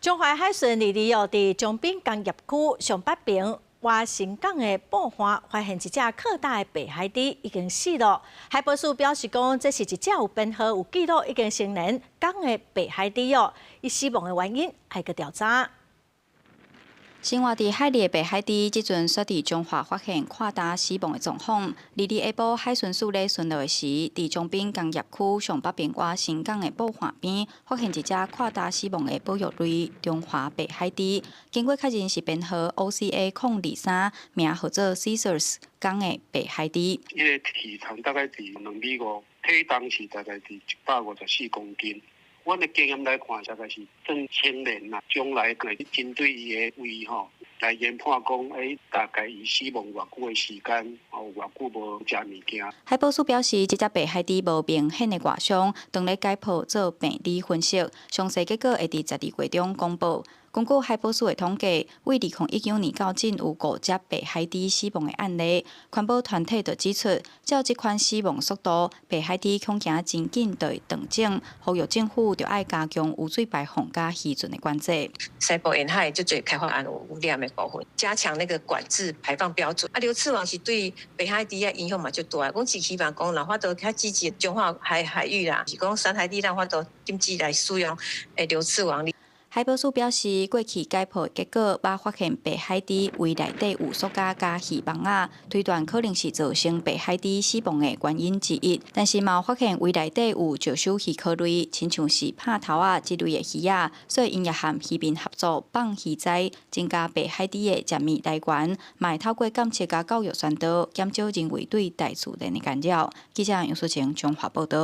中華海巡22號佇長濱工業區上北爿外神港的埔岸發現一隻擴大的白海豬已經死囉。海保署表示講，這是一隻有編號、有記錄已經成年公的白海豬哦。伊死亡的原因還閣調查。生活佇海裡的白海豬，這陣煞佇彰化發現擴大死亡的狀況。22下晡海巡署咧巡邏的時，佇長濱工業區上北爿外神港的埔岸邊，發現一隻擴大死亡的保育類中華白海豬。經過確認是編號 OCA 023，名號做 Scissors 公的白海豬。伊个體長大概佇2米5，體重是大概佇154公斤。阮的經驗來看，大概是算成年啦，將來會針對伊的胃吼來研判講，大概伊死亡偌久的時間，哦，偌久無食物件。海保署表示，這隻白海豬無明顯的外傷，當咧解剖做病理分析，詳細結果會佇12月中公布。根據海保署的統計，為2019年到今有五隻白海豬死亡的案例。環保團體就指出，照這款死亡速度，白海豬恐驚真緊就會斷種，呼籲政府著愛加強污水排放佮漁船的管制。西部沿海足濟開發案有污染的部分，加強那個管制排放標準。啊，流刺網是對白海豬仔影響嘛足大。阮是希望講，若法度較積極彰化海海域啦，是講深海豬咱法度禁止來使用流刺網。海保署表示，過去解剖結果，捌發現白海豬胃內底有塑膠佮魚網仔，推斷可能是造成白海豬死亡的原因之一。但是嘛有發現胃內底有石守魚殼類，親像是拍頭仔這類的魚仔，所以𪜶也和漁民合作放魚仔，增加白海豬的食物來源，嘛會透過監測佮教育宣導，減少人為對大自然的干擾。記者楊淑晴彰化報導。